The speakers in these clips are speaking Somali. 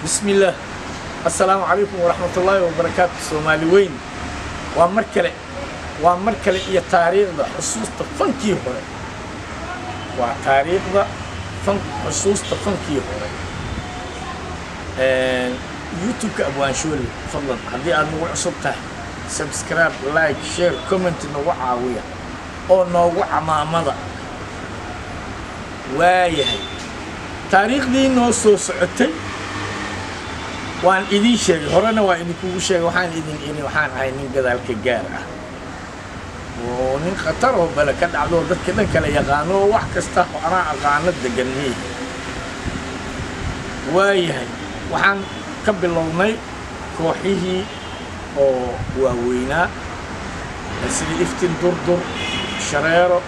Bismillaah, assalaamu calaykum waraxmatullaahi wabarakaatu. Soomaali weyn, waa mar kale, waa mar kale iyo taariikhda xusuusta fankii hore. Waa taariikhda fan, xusuusta fankii hore. YouTube-ka Abwaan Shooli, fadlan haddii aad nagu cusub tahay, subscribe, like, share, comment nagu caawiya oo noogu camaamada. Waayahay, taariikhdii noo soo socotay waan idiin sheegay, horena waa idinkugu sheegay. Waxaan idin iri, waxaan ahay nin gadaalka gaar ah oo nin khatar oo bale ka dhacdo oo dadka dhan kala yaqaano oo wax kasta oo anaa aqaano degan miihi. Waayahay, waxaan ka bilownay kooxihii oo waaweynaa, sidii Iftin, Durdur, Shareero,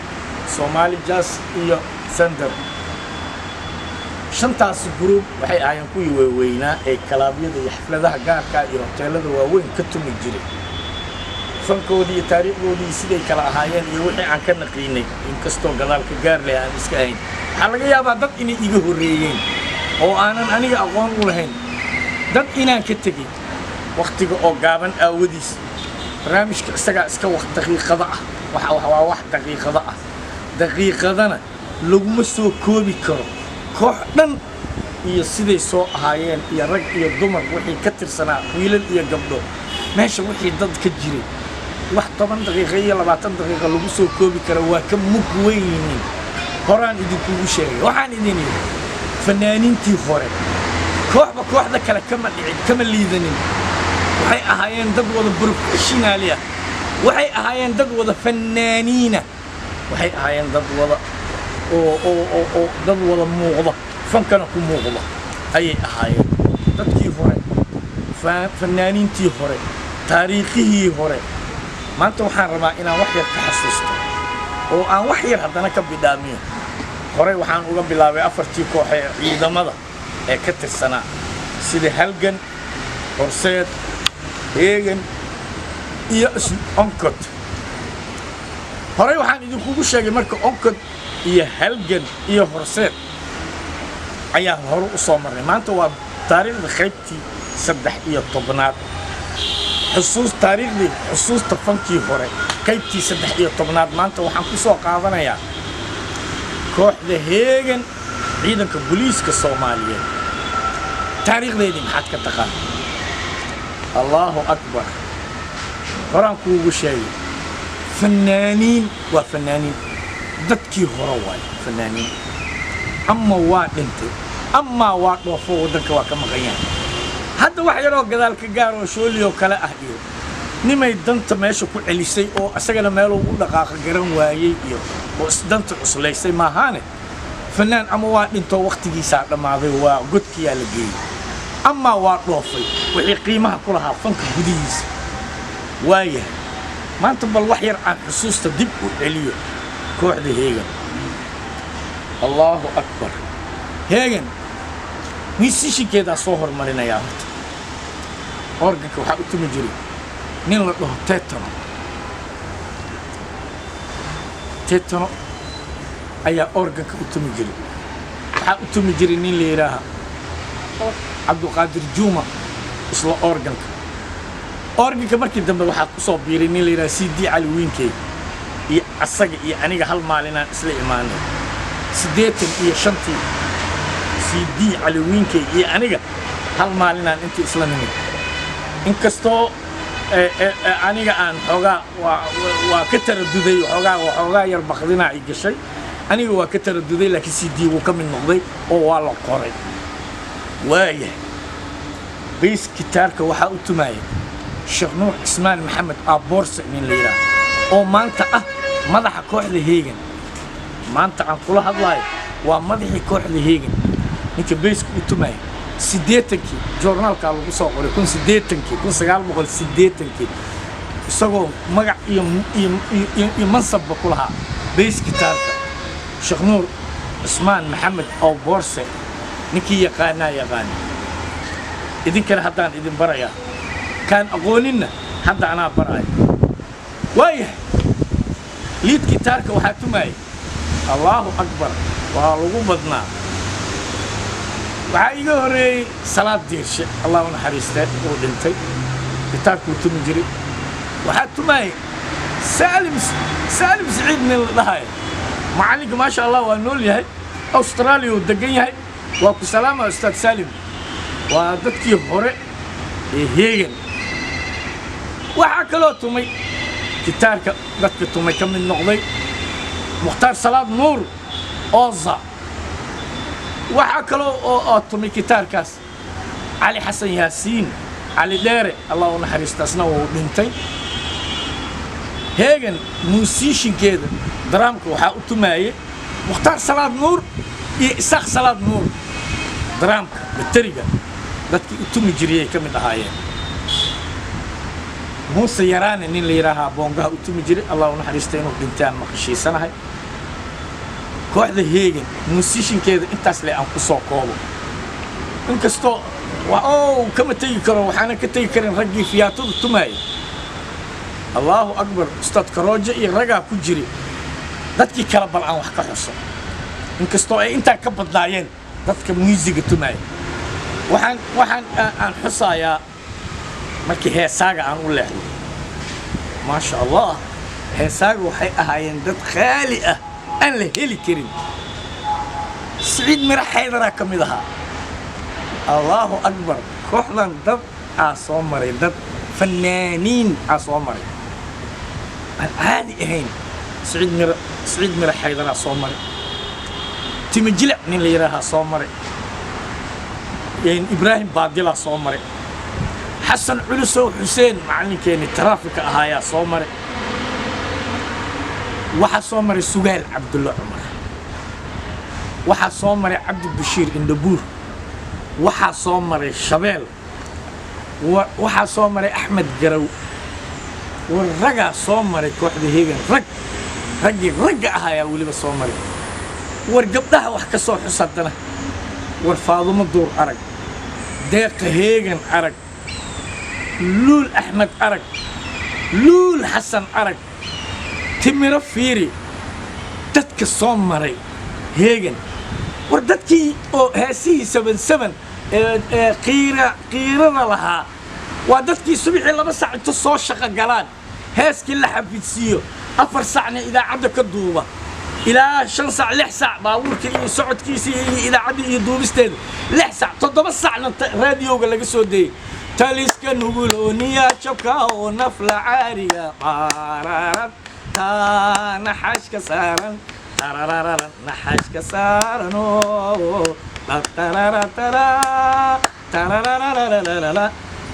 Somali Jazz iyo Thunder. Shantaas group waxay ahaayeen kuwii waaweynaa ee clubyada iyo xafladaha gaarka iyo hoteelada waaweyn ka tumi jiray. Fankoodii iyo taariikhdoodii siday kala ahaayeen iyo wixii aan ka naqiinay, inkastoo gadaalka gaar leh aan iska ahayn, waxaa laga yaabaa dad inay iga horreeyeen oo aanan aniga aqoon u lahayn, dad inaan ka tegey wakhtiga oo gaaban aawadiis. Barnaamijka isagaa iska wax daqiiqado ah, waa wax daqiiqado ah, daqiiqadana laguma soo koobi karo koox dhan iyo siday soo ahaayeen iyo rag iyo dumar wixii ka tirsanaa, wiilal iyo gabdho, meesha wixii dad ka jiray. Wax 10 daqiiqo iyo 20 daqiiqa lagu soo koobi kara waa ka mug weyn yihiin. Horaan idinkugu sheegay, waxaan idin yidhi fanaaniintii hore kooxba kooxda kale kama dhicin, kama liidanin. Waxay ahaayeen dad wada professional ah, waxay ahaayeen dad wada fanaaniina, waxay ahaayeen dad wada oo dad wada muuqda, fankana ku muuqda ayay ahaayeen dadkii hore, fanaaniintii hore, taariikhihii hore. Maanta waxaan rabaa inaan wax yar ka xasuusto oo aan wax yar haddana ka bidhaamiyo. Horey waxaan uga bilaabay afartii koox ee ciidamada ee ka tirsanaa, sida Halgan, Horseed, Heegan iyo Onkod. Horey waxaan idinkugu sheegay marka Onkod iyo Halgan iyo Horseed ayaan hore u soo marnay. Maanta waa taariikhda qaybtii 13aad, xusuus, taariikhdii xusuusta fankii hore, qaybtii 13aad. Maanta waxaan ku soo qaadanayaa kooxda Heegan, ciidanka booliiska Soomaaliyeed. Taariikhdeedii maxaad ka taqaan? Allahu akbar! Horaan kuugu sheegay, fanaaniin waa fanaaniin dadkii hore waayo. Fanaaniin ama waa dhintay amaa waa dhoofo, waddanka waa ka maqan yahay. Hadda wax yaroo gadaal ka gaar oo Shooli oo kale ah iyo nimay danta meesha ku celisay oo isagana meeluu u dhaqaaqa garan waayey iyo oo isdanta cuslaysay maahaane, fanaan ama waa dhintoo wakhtigiisaa dhammaaday, waa godkiyaa la geeyey, amaa waa dhoofay wixii qiimaha ku lahaa fanka gudihiisa. Waayahay, maanta bal wax yar aan xusuusta dib u celiyo kooxda Heegan. Allahu akbar! Heegan musiciankeedaa soo hormarinayaa. Horta organka waxaa u tumi jiray nin la dhaho Tetano. Tetano ayaa organka u tumi jiray. Waxaa u tumi jiray nin la yidhaaha Cabduqaadir Juma, isla organka. Organka markii dambe waxaa ku soo biiray nin la yidhaha C D Cali Wiinkey iyo asaga iyo aniga hal maalinaan isla imaanay, 85-tii. C D Cali Wiinkey iyo aniga hal maalinaan intii isla nimid, inkastoo aniga aan xoogaa waa ka taraduday, xoogaa waxoogaa yar baqdinaa i gashay. Aniga waa ka taraduday, laakiin C D wuu ka mid noqday oo waa la qoray. Waayahay, bass gitaarka waxaa u tumaaya Sheekh Nuur Cismaan Maxamed Aaboorse, nin la yidhaah oo maanta ah madaxa kooxda Heegan. Maanta aan kula hadlaayo waa madaxii kooxda Heegan, ninka basska u tumaya. 80-kii joornaalkaa lagu soo qoray, 1080-kii, 1980-kii, isagoo magac iyo mansabba ku lahaa bass gitaarka. Sheekh Nuur Cusmaan Maxamed oo Boorse, ninkii yaqaanaa yaqaana. Idinkana haddaan idin barayaa, kaan aqooninna hadda anaa baraya. Waayahay, lead gitaarka waxaa tumaayay, Allahu akbar, waa lagu badnaa. Waxaa iga horreeyey Salaad Diirshe, Allah u naxariistee, uu dhintay. Gitaarkuu tumi jiray. Waxaa tumaayay Saalim, Saalim Siciid nin la dhahayo. Macallinka, maasha Allah, waa nool yahay, Australia uu degan yahay. Waa ku salaama, Ustaad Saalim. Waa dadkii hore ee Heegan. Waxaa kaloo tumay gitaarka, dadka tumay ka mid noqday Mukhtaar Salaad Nuur Ooza. Waxaa kaloo oo tumay gitaarkaas Cali Xasan Yaasiin, Cali Dheere, Allah u naxariista, asna wuu dhintay. Heegan muusiishinkeeda daraamka waxaa u tumaayey Mukhtaar Salaad Nuur iyo Isaaq Salaad Nuur. Daraamka, bateriga, dadkii u tumi jiriyay ka mid ahaayeen. Muuse Yaraane nin la yidhaahaa boongaha u tumi jiray, Allah u naxariista, inuu dhintay aan maqashiisanahay. Kooxda Heegan muusishinkeeda intaas le aan ku soo koobo, inkastoo o kama tegi karo, waxaana ka tegi karin raggii fiyaatada tumaayay. Allahu akbar, Ustaad Karooje iyo ragaa ku jiri. Dadkii kale bal aan wax ka xuso, inkastoo ay intaa ka badnaayeen dadka muusiga tumaaya. Waxaan aan xusayaa markii heesaaga aan u leexdo, maasha Allah, heesaaga waxay ahaayeen dad khaali ah, aan la heli karin. Siciid Miro Xaydaraa ka mid ahaa. Allahu akbar, kooxdan dad aa soo maray, dad fanaaniin aa soo maray aan caadi ahayn. Siciid Miro Xaydaraa soo maray, Timo Jilic nin la yidhaahaa soo maray, Ibraahim Baadilaa soo maray, Xasan Culusow Xuseen, macallinkeeni taraafika ahaayaa soo maray. Waxaa soo maray Sugaal Cabdulla Cumar, waxaa soo maray Cabdi Bashiir Indhabuur, waxaa soo maray Shabeel, waxaa soo maray Axmed Garow. War ragaa soo maray kooxda Heegan, rag, raggii ragga ahayaa weliba soo maray. War gabdhaha wax ka soo xus haddana. War Faadumo Duur arag, Deeqa Heegan arag, Luul Axmed arag, Luul Xasan arag, Timiro fiiri, dadka soo maray Heegan. War dadkii oo heesihii 77 ee qiira qiirada lahaa waa dadkii subaxii 2 sac inta soo shaqo galaan, heeskii la xafidsiiyo, 4 sacna idaacadda ka duuba, ilaa 5 sac, 6 sac baabuurka iyo socodkiisa iyo idaacadda iyo duubisteeda, 6 sac, 7 sacna raadiyowga laga soo deeyey. Taliska nugulooniya jabka oo nafla caariga qaararad taa naxashka saaran, tararararan naxashka saaran oo tarararatara tarararararara.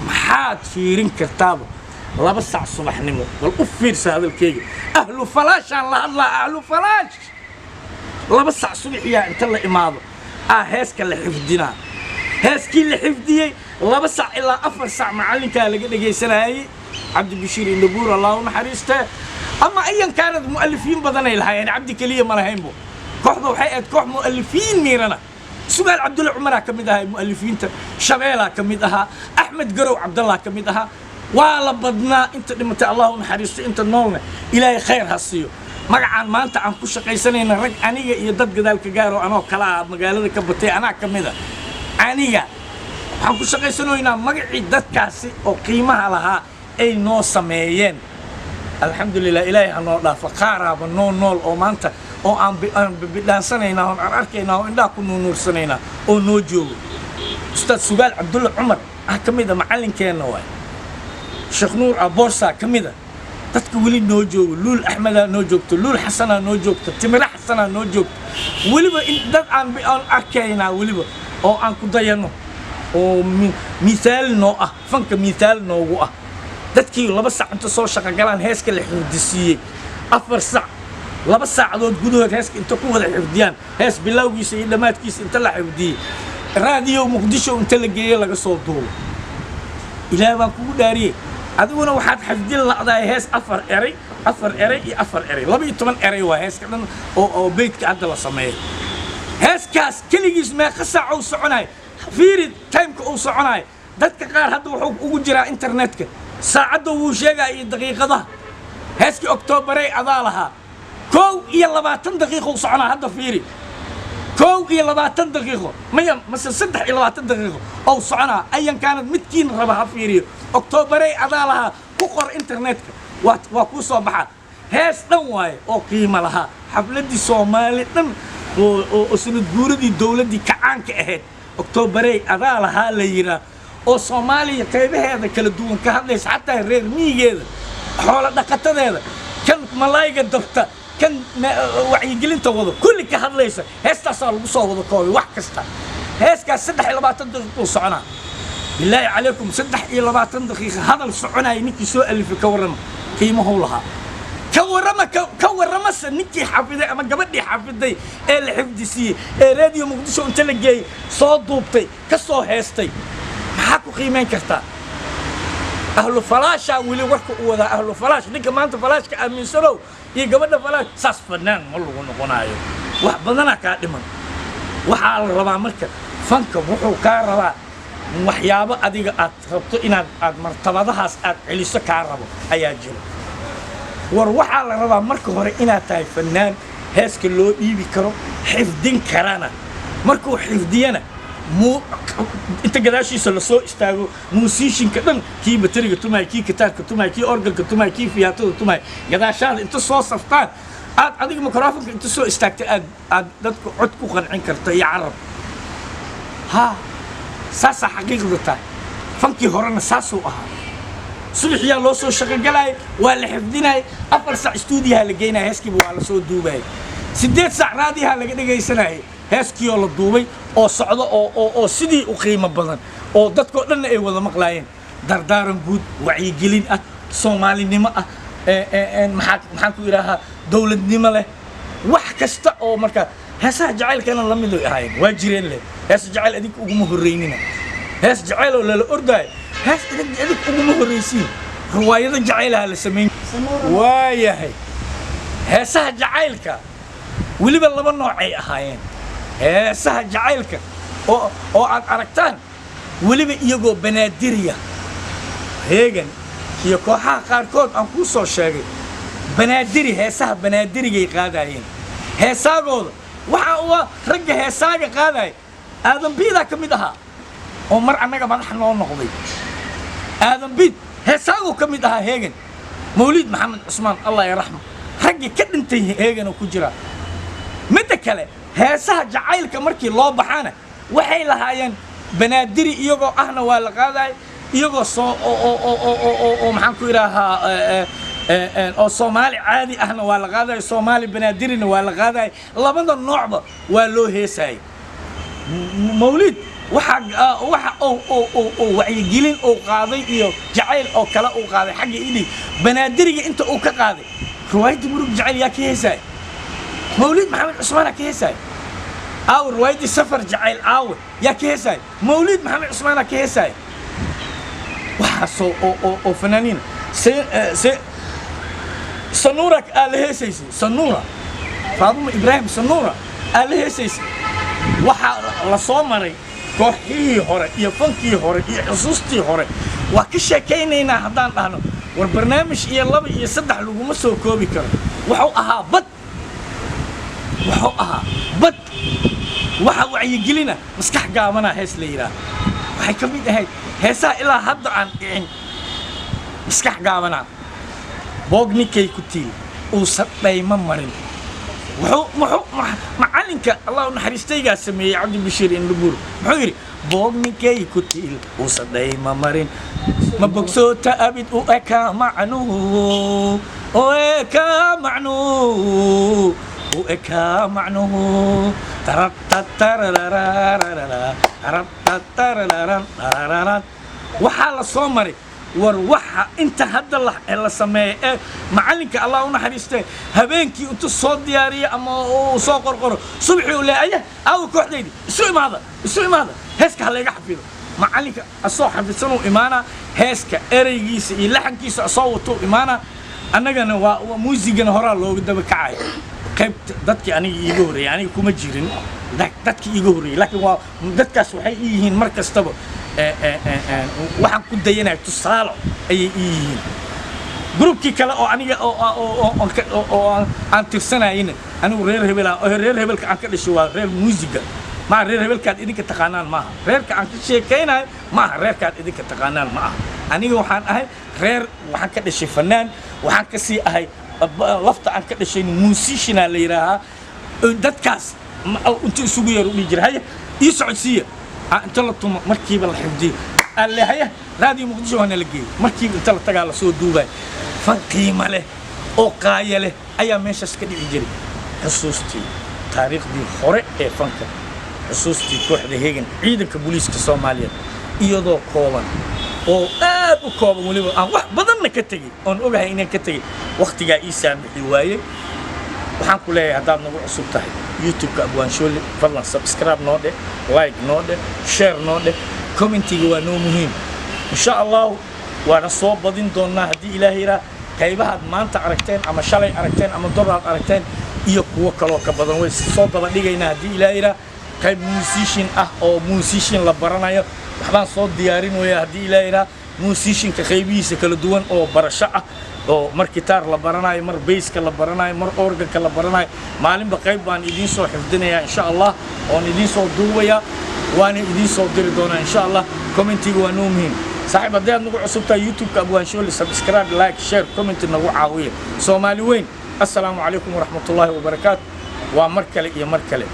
Maxaad fiirin kartaaba 2 sac subaxnimo? Bal u fiirsa hadalkeyga. Ahlu falaashaan la hadlaa, ahlu falaash. 2 sac subaxiyaa inta la imaado aa heeska la xifdinaa. Heeskii la xifdiyey 2 sac ilaa 4 sac macallinkaa laga dhegaysanayay, Cabdibashiir Indhabuur, Allah u naxariistee. Ama ayankaanad mu'alifiin badanay lahaayeen, Cabdi keliya ma lahaynbo. Kooxda waxay ahayd koox mu'alifiin miirana. Sugaal Cabdulle Cumaraa ka mid ahaa mu'alifiinta, Shabeelaa ka mid ahaa, Axmed Garow Cabdallah ka mid ahaa. Waa la badnaa. Inta dhimatay Allah u naxariisto, inta noolna Ilaahay khayr ha siiyo. Magacaan maanta aan ku shaqaysanayna rag aniga iyo dad gadaalka gaaro anoo kala ah magaalada ka batay, anaa ka mid a. Aniga waxaan ku shaqaysanaynaa magacii dadkaasi oo qiimaha lahaa ay noo sameeyeen. Alxamdulilah, Ilaahay ha noo dhaafo. Qaaraaba noo nool oo maanta oo aan bidhaansanaynaa oon arkaynaa oo indhaha ku nuunuursanaynaa oo noo joogo. Ustaad Sugaal Cabdulle Cumar ah ka mid a, macallinkeenna waay. Sheekh Nuur Aboorsaa ka mid a dadka weli noo joogo. Luul Axmedaa noo joogto, Luul Xasanaa noo joogto, Timiro Xasanaa noo joogto. Weliba in dad aan arkaynaa weliba oo aan ku dayanno oo miisaal noo ah, fanka miisaal noogu ah. Dadkii 2 sac inta soo shaqo galaan heeska la xifdisiiyey, 4 sac, 2 saacadood gudahood heeska inta ku wada xifdiyaan, hees bilowgiisa iyo dhammaadkiisa inta la xifdiyey, Raadiyo Muqdisho inta la geeye laga soo duubo. Ilaah baan kugu dhaariyey. Adiguna waxaad xafdin la'dahay hees afar eray, afar eray iyo afar eray, 12 eray waa heeska dhan oo beydka hadda la sameeyay. Heeskaas keligiis meeqa saac uu soconay? Fiiri timeka uu soconay. Dadka qaar hadda wuxuu ugu jiraa internetka, saacadda wuu sheegaya iyo daqiiqadaha. Heeskii Oktoobarey adaa lahaa 21 daqiiqo uu soconaa. Hadda fiiri, 21 daqiiqo maya, mase 23 daqiiqo ou soconaa. Ayankaanad midkiin raba ha fiiriyo. Oktoobarey adaa lahaa ku qor internetka, waa kuu soo baxa. Hees dhan waaye oo qiimo lahaa, xafladdii Soomaali dhan oo sanad guuradii dowladdii kacaanka ahayd. Oktoobarey adaa lahaa la yiraa oo Soomaaliya qaybaheeda kala duwan ka hadlaysa, xataa reer miyigeeda, xoolo dhaqatadeeda, kan malaayga dabta, kan wacyigelinta wado, kulli ka hadlaysa. Heestaasaa lagu soo wada koobay wax kasta. Heeskaas 23 daqiiquu soconaa. Bilaahi calaykum, 23 daqiiqa hadal soconaya ninkii soo alifay, ka warrama qiimahuu lahaa? Ka warrama, ka warramase ninkii xafiday ama gabadhii xafiday ee la xifdisiiyey ee Reediyo Muqdisho inta la geeyey soo duubtay, ka soo heestay, maxaa ku qiimayn kartaa? Ahlu falaashaa weli warka u wadaa. Ahlu falaash, ninka maanta falaashka aaminsanow iyo gabadha falaash, saas fanaan ma lagu noqonaayo. Wax badanaa kaa dhiman. Waxaa la rabaa marka fanka wuxuu kaa rabaa waxyaabo adiga aad rabto inaad aad martabadahaas aad celiso kaa rabo ayaa jiro. War waxaa la rabaa marka hore inaad tahay fanaan heeska loo dhiibi karo, xifdin karana. Markuu xifdiyana, muu inta gadaashiisa lasoo istaago, muusiishinka dhan, kii bateriga tumay, kii kitaarka tumay, kii organka tumay, kii fiyaatada tumay, gadaashaada inta soo saftaan, aad adiga microfonka inta soo istaagta aad dadka cod ku qancin karta iyo carab. Ha, saasaa xaqiiqda tahay. Fankii horena saasuu ahaa. Subaxiyaa loo soo shaqogalayay, waa la xifdinayay, 4 sac istuudiyaha la geynaya, heeskiiba waa la soo duubayay, 8 sac raadiyaha laga dhegaysanayay, heeskiioo la duubay oo socdo oo sidii u qiimo badan oo dadkoo dhanna ay wada maqlaayeen. Dardaaran guud, wacyigelin ah, Soomaalinimo ah, maxaan ku idhaahaa, dowladnimo leh, wax kasta oo marka. Heesaha jacaylkana la mid ay ahaayeen, waa jireen leh. Heesa jacayl adinka uguma horreynina. Hees jacayl oo lala ordaayo, hees idink uguma horreysiin. Riwaayado jacaylaha la samayn waayahay. Heesaha jacaylka weliba laba noocay ahaayeen. Heesaha jacaylka oo aad aragtaan weliba iyagoo Banaadiriya, Heegan iyo kooxaha qaarkood aan kuu soo sheegay, Banaadiri, heesaha Banaadirigay qaadaayeen. Heesaagooda waxaa uga ragga heesaaga qaadaya Aadan Biidaa ka mid ahaa oo mar annaga madax noo noqday. Aadan Biid heesaaguu ka mid ahaa Heegan. Mawliid Maxamed Cusmaan, Allah yaraxma, raggii ka dhintay Heeganoo ku jira. Midda kale, heesaha jacaylka markii loo baxana waxay lahaayeen Banaadiri iyagoo ahna waa la qaadaya, iyagoo soo oo maxaan ku idhaahaa, oo Soomaali caadi ahna waa la qaadaya, Soomaali Banaadirina waa la qaadaya. Labada noocba waa loo heesayay. Mawliid waxa oo wacyigelin uu qaaday iyo jacayl oo kale uu qaaday xagga idhi Banaadiriga inta uu ka qaaday riwaayadda Murug Jacayl, yaa ka heesaya? Mawliid Maxamed Cusmaanaa ka heesaya. Aawe riwaayaddii Safar Jacayl? Aawe, yaa ka heesaya? Mawliid Maxamed Cusmaanaa ka heesaya. Waxaasoo oo fanaaniina se se Sanuura aa la heesaysay, Sanuura, Faaduma Ibraahim Sanuura aa la heesaysay. Waxaa la soo maray kooxihii hore iyo fankii hore iyo xusuustii hore. Waa ka sheekaynaynaa haddaan dhahno war barnaamij iyo laba iyo saddex laguma soo koobi karo. Wuxuu ahaa bad, wuxuu ahaa bad. Waxa wacyigelina Maskax Gaabanaa hees la yidhaah waxay ka mid ahayd heesaha ilaa hadda aan dhicin. Maskax Gaabanaa, boog ninkay ku tiil uusan dhaymo marin. Wuxuu macalinka, Allah u naxariistaygaa, sameeyey Cabdibashiir Indhubuur. Muxuu yidhi? Boog ninkay ku tiil uusan dhaymo marin, ma bogsoota abid, u ekaa macnuhu, u ekaa macnuhu, u ekaa macnuhu, taratatararararara, taratatararararararan. Waxaa la soo maray, war waxa inta hadda la sameeyo ee macalinka, Allah u naxariistee, habeenkii intuu soo diyaariyo ama uu soo qorqoro, subaxii uu leeyahay, aya aawa kooxdaydi, isu imaada, isu imaada, heeska ha layga xafido. Macalinka asoo xafidsanuu imaanaa, heeska ereygiisa iyo laxankiisa asoo watuu imaanaa. Annagana waa muusigana horaa looga daba kacaya. Qaybta dadkii aniga iiga horreeyay, aniga kuma jirin dadkii iiga horreeyay, laakiin waa dadkaas waxay ii yihiin mar kastaba waxaan ku dayanaya, tusaalo ayay ii yihiin. Groupkii kale oo aniga oo aan tirsanayina, anigu reer hebel oo reer hebelka aan ka dhashay waa reer muusiga. Maa reer hebelkaad idinka taqaanaan maaha. Reerka aan ka sheekaynayo maaha reerkaad idinka taqaanaan ma aha. Aniga waxaan ahay reer, waxaan ka dhashay fanaan, waxaan ka sii ahay lafta aan ka dhashay musician-a la yidhaahaa. Dadkaas inta isugu yeer u dhihi jira, "Haya, ii socodsiiya." Inta la tumo markiiba la xifdiyo alle, haya, Raadiyo Muqdisho waana la geeyey. Markiiba inta la tagaa lasoo duubay. Fan qiimo leh oo qaaya leh ayaa meeshaas ka dhici jiray. Xusuustii taariikhdii hore ee fanka, xusuustii kooxda Hegan ciidanka booliiska Soomaaliyeed, iyadoo kooban oo aad u kooban, weliba aan wax badanna ka tegey oon ogahay inaan ka tegey, wakhtigaa ii saamixi waayey. Waxaan ku leeyahay, haddaad nagu cusub tahay YouTube-ka Abwaan Shoole, fadlan subscribe noo dheh, like noo dheh, share noo dheh, commentiga waa noo muhiim. Insha Allahu waana soo badin doonaa haddii Ilaahay yidhaah. Qaybahaad maanta aragteen ama shalay aragteen ama doraad aragteen iyo kuwo kaloo ka badan way soo daba dhigaynaa haddii Ilaahay yidhaah. Qayb musician ah oo musician la baranayo waxbaan soo diyaarinaya haddii Ilaahay yidhaah, musicianka qaybihiisa kala duwan oo barasho ah, oo mar gitaar la baranayo, mar bass-ka la baranayo, mar organka la baranayo. Maalinba qayb baan idiin soo xifdinayaa insha Allah, oon idiin soo duubayaa, waana idiin soo diri doonaa insha Allah. Commentiga waa noo muhiim, saaxiib. Haddii aad nagu cusub tahay YouTube-ka Abwaan Shooli, subscribe, like, share, comment nagu caawiya. Soomaali weyn, assalaamu calaykum waraxmatullaahi wabarakaatu. Waa mar kale iyo mar kale.